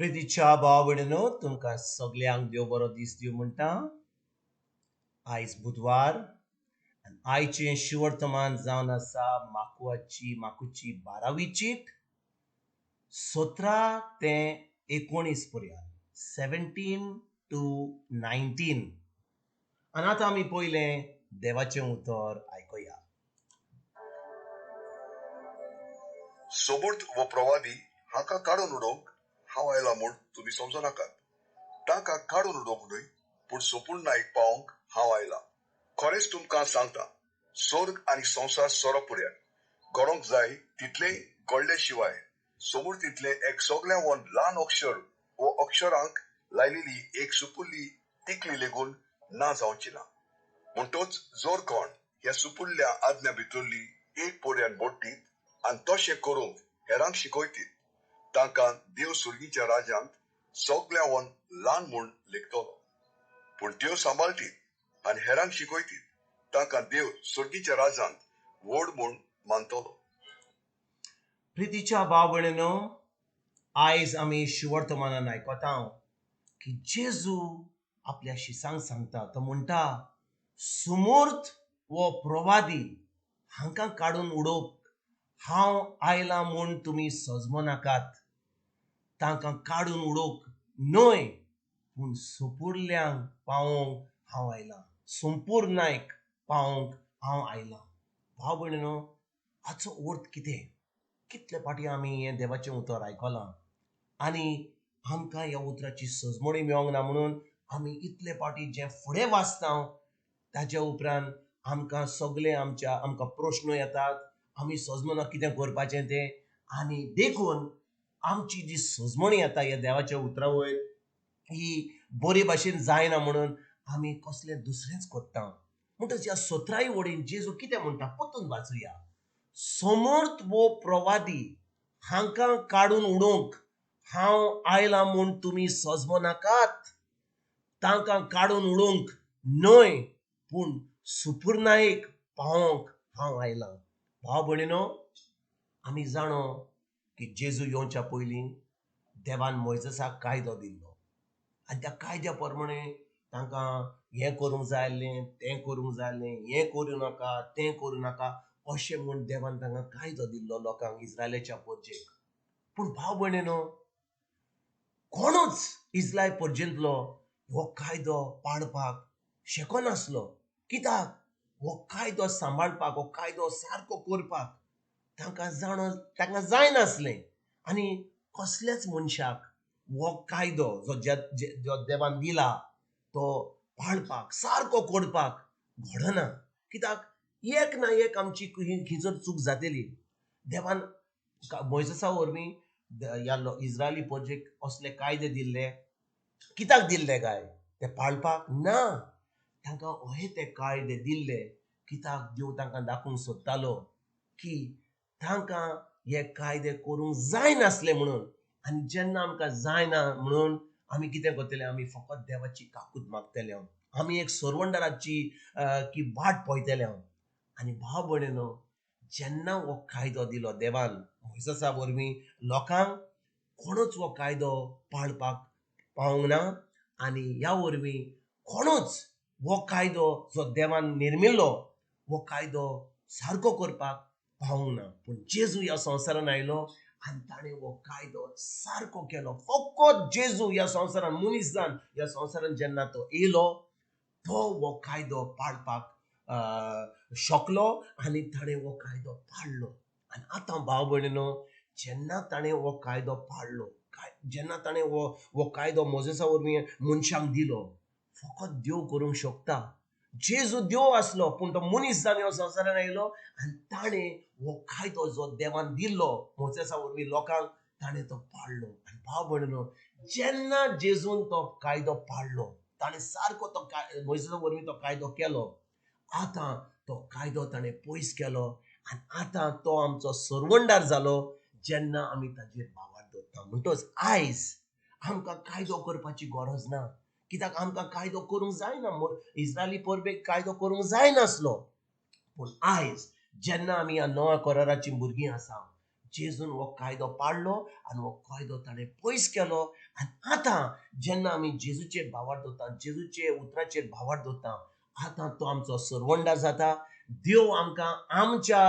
प्रितीच्या भाव भयणीनो, तुमकां सगल्यांक देव बरो दीस दिवं म्हणटा. आयज बुधवार आनी आयचें शिवर्तमान जावन आसा माकुआची माकुची 12वी चीट 17 ते 19 पर्यंत, 17 to 19. आनी आतां आमी पयलें देवाचें उतर आयकुया. सोबूर्त वो प्रवादी हाका काडून उडोवंक हांव आयला म्हूण तुमी समजनाकात. तांकां काडून उडोवंक न्हय, पूण सोपूर्णायक पावोवंक हांव आयला. खरेंच तुमकां सांगता, स्वर्ग आनी संवसार सोरो पुर्यात घडोवंक जाय तितलें घडले शिवाय सोमूर्तींतलें एक सगळ्या वन ल्हान अक्षर वो अक्षरांक लायलेली एक सुपुल्ली टिकली लेगून ना जावची ना. म्हणटच जर कोण ह्या सुपुल्ल्या आज्ञा भितरली एक पर्यान मोडटीत आनी तशें करूंक हेरांक शिकयतीत, तांकां देव सुर्गीच्या राज्यांत सगळ्या वन ल्हान म्हूण लेखतलो. पूण त्यो सांबाळटीत आनी हेरांक शिकयतीत, तांकां देव सुर्गीच्या राज्यांत व्हड म्हूण मानतलो. प्रितीच्या भाव भयणीनो, आयज आमी शिवर्तमानान आयकता की जेजू आपल्या शिसांक सांगता. तो म्हणटा, सुमूर्त वो प्रवादी हांकां काडून उडोवंक हांव आयला म्हूण तुमी सजमो नाकात. तांकां काडून उडोवंक न्हय, पूण सोपुरल्यांक पावोवंक हांव आयलां, संपूर्णायक पावोवंक हांव आयलां. भाव भयणीनो, हाचो अर्थ कितें? कितले फावटी आमी हें देवाचें उतर आयकलां आनी आमकां ह्या उतराची सजमणी मेळोंक ना म्हणून आमी इतले फावटी जें फुडें वाचता ताच्या उपरांत आमकां सगळे आमच्या आमकां प्रश्न येतात, आमी सजमना कितें करपाचें तें. आनी देखून आमची जी सजमणी येता ह्या देवाच्या उतरा वयर ही बरे भाशेन जायना म्हणून आमी कसलें दुसरेंच करता. म्हणटच ह्या 17 वडीन जेजू कितें म्हणटा परतून वाचुया. समर्थ वो प्रवादी हांकां काडून उडोवंक हांव आयला म्हूण तुमी सजमो नाकात. तांकां काडून उडोवंक न्हय, पूण सुपुर्णायक पावोवंक हांव आयलां. भाव भयणीनो, आमी जाणो की जेजू येवच्या पयलीं देवान मोयजेसाक कायदो दिल्लो आनी त्या कायद्या प्रमाणे तांकां हें करूंक जाय आसलें, तें करूंक जाय आसलें, हें करूं नाका, तें करूं नाका, अशें म्हूण देवान तांकां कायदो दिल्लो लोकांक, इस्रायलाच्या परजेक. पूण भाव भयणीनो, कोणूच इस्रायल परजेंतलो हो कायदो पाळपाक शकनासलो. कित्याक? हो कायदो सांबाळपाक, हो कायदो सारको करपाक तांकां जाणो तांकां जायनासलें. आनी कसल्याच मनशाक हो कायदो जो जो देवान दिला तो पाळपाक सारको करपाक घडना. कित्याक? एक ना एक आमची खंयसर चूक जातली. देवान मोयजेसा वरवीं ह्या इस्रायली परजेक असले कायदे दिल्ले. कित्याक दिल्ले काय? ते पाळपाक ना. तांकां अहे ते कायदे दिल्ले कित्याक? देव तांकां दाखोवंक सोदतालो की तांकां हे कायदे करूंक जायनासले म्हणून. आनी जेन्ना आमकां जायना म्हणून आमी कितें करतले? आमी फकत देवाची काकूत मागतले, आमी एक सरवंडराची की वाट पळयतले. आनी भाव भयणीनो, जेन्ना हो कायदो दिलो देवान मोयजेसा वरवीं लोकांक, कोणूच हो कायदो पाळपाक पावूंक ना. आनी ह्या वरवीं कोणूच हो कायदो जो देवान निर्मिल्लो हो कायदो सारको करपाक पावूंक ना. पूण जेजू ह्या संवसारान आयलो आनी ताणें हो कायदो सारको केलो. फकत जेजू ह्या संवसारान मनीस जावन ह्या संवसारान जेन्ना तो येयलो, तो हो कायदो पाळपाक शकलो आनी ताणें हो कायदो पाळ्ळो. आनी आतां भाव भयणीनो, जेन्ना ताणें हो कायदो पाळ्ळो, जेन्ना ताणें हो कायदो मोजेसा वरवीं मनशांक दिलो, फकत देव करूंक शकता. जेजू देव आसलो, पूण तो मनीस जावन ह्या संवसारान आयलो आनी ताणें हो कायदो जो देवान दिल्लो मोजेसा वरवीं लोकांक, ताणें तो पाळ्ळो. आनी भाव भयणीनो, जेन्ना जेजून तो कायदो पाळ्ळो, ताणें सारको तो मोयजेसा वरवीं तो कायदो केलो, आतां तो कायदो ताणें पयस केलो आनी आतां तो आमचो सरवंडार जालो जेन्ना आमी ताजेर भावार्थ दवरता. म्हणटच आयज आमकां कायदो करपाची गरज ना. कित्याक? आमकां कायदो करूंक जायना. इस्रायली परबेक कायदो करूंक जायनासलो. पूण आयज जेन्ना आमी ह्या नव्या कराराचीं भुरगीं आसा, जेजून हो कायदो पाडलो आनी हो कायदो ताणें पयस केलो. आनी आतां जेन्ना आमी जेजूचेर भावार्थ दवरता, जेजूचे उतराचेर भावार्थ दवरता, आतां तो आमचो सरवंडा जाता. देव आमकां आमच्या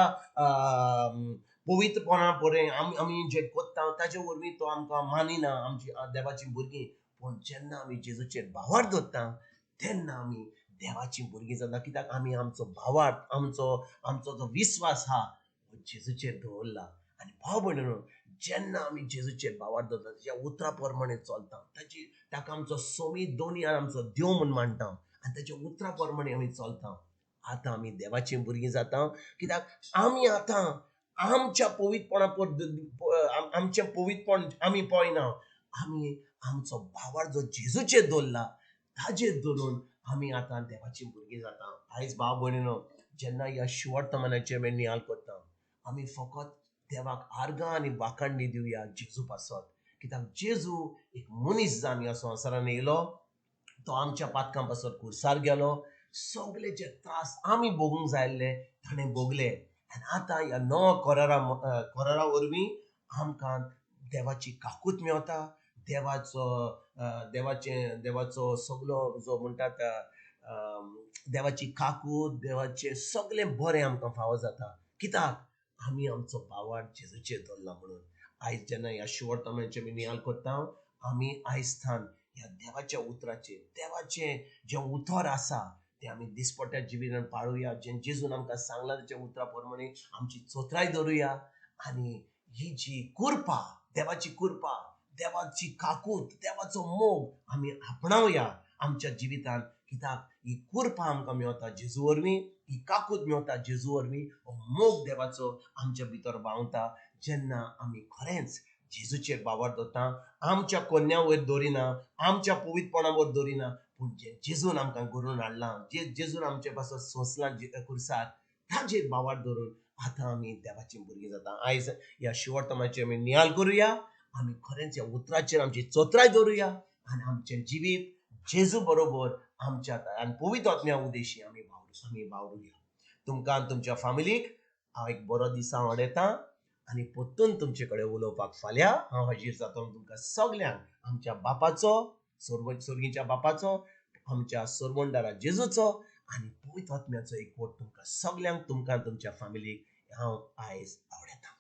पवित्रपणा बरें आमी जें करता ताजे वरवीं तो आमकां मानिना आमची देवाचीं भुरगीं. पूण जेन्ना आमी जेजूचेर भावार्थ दवरता तेन्ना आमी देवाचीं भुरगीं जाता, कित्याक आमी आमचो भावार्थ, आमचो आमचो जो विस्वास आहा हो जेजूचेर दवरला. आनी भाव भयणीनो, जेन्ना आमी जेजूचेर भावार्थ दवरता, ताच्या उतरा प्रमाणे चलता, ताची ताका आमचो सोमीत दोनी आनी आमचो देव म्हूण मानता आनी ताच्या उतरा प्रमाणे आमी चलता, आतां आमी देवाचीं भुरगीं जाता. कित्याक आमी आतां आमच्या पवित्रपणा आमचें पवित्रपण आमी पळयना, आमी आमचो भावार्थ जो जेजूचेर दवरला ताजेर दवरून आमी आतां देवाचीं भुरगीं जाता. आयज भाव भयणीनो, जेन्ना ह्या शिवर्तमानाचेर आमी नियाळ करता, आमी फकत देवाक आर्गां आनी वाखाणणी दिवया जेजू पासत, कित्याक जेजू एक मनीस जावन ह्या संवसारान येयलो, तो आमच्या पातकां पासत खुर्सार गेलो, सगळे जे त्रास आमी भोगूंक जाय आसले ताणें भोगले. आनी आतां ह्या नव्या करारा करारा वरवीं आमकां देवाची काकूत मेवता, देवाचो देवाचें देवाचो सगलो जो म्हणटात देवाची काकूत, देवाचें सगळें बरें आमकां फावो जाता, कित्याक आमी आमचो भावार्थ जेजूचेर दवरला म्हणून. आयज जेन्ना ह्या शिवर्तमानाचेर आमी नियाळ करता, आमी आयज थावन ह्या देवाच्या उतराचेर, देवाचें जें उतर आसा तें आमी दिसपट्ट्या जिवितान पाळुया, जें जेजून आमकां सांगलां ताच्या उतरा प्रमाणे आमची चोत्राय दवरुया. आनी ही जी कृपा, देवाची कृपा, देवाची काकूत, देवाचो मोग आमी आपणावया आमच्या जिवितान, कित्याक ही कृपा आमकां मेवता जेजू वरवीं, ही काकूत मेवता जेजू वरवीं, हो मोग देवाचो आमच्या भितर व्हांवता जेन्ना आमी खरेंच जेजूचेर भावार्थ दवरता, आमच्या कोन्या वयर दवरिना, आमच्या पवित्रपणा वयर दवरिना, पूण जें जेजून आमकां करून हाडलां, जे जेजून आमचे पासत सोंसलां खुर्सार, ताजेर भावार्थ दवरून आतां आमी देवाचीं भुरगीं जाता. आयज ह्या शिवर्तमाचेर आमी नियाळ करुया, आमी खरेंच ह्या उतराचेर आमची चोत्राय दवरुया आनी आमचें जिवीत जेजू बरोबर आमच्या आनी पवित्र आत्म्या उद्देशी आमी वावरुया. तुमकां आनी तुमच्या फामिलीक हांव एक बरो दीस हांव अडयतां आनी परतून तुमचे कडेन उलोवपाक फाल्यां हांव हाजीर जातलो. तुमकां सगल्यांक आमच्या बापाचो, सर्गीच्या बापाचो, आमच्या सरवंडारा जेजूचो आनी पवित्र आत्म्याचो एकवट तुमकां सगल्यांक, तुमकां तुमच्या फामिलीक हांव आयज आवडयतां.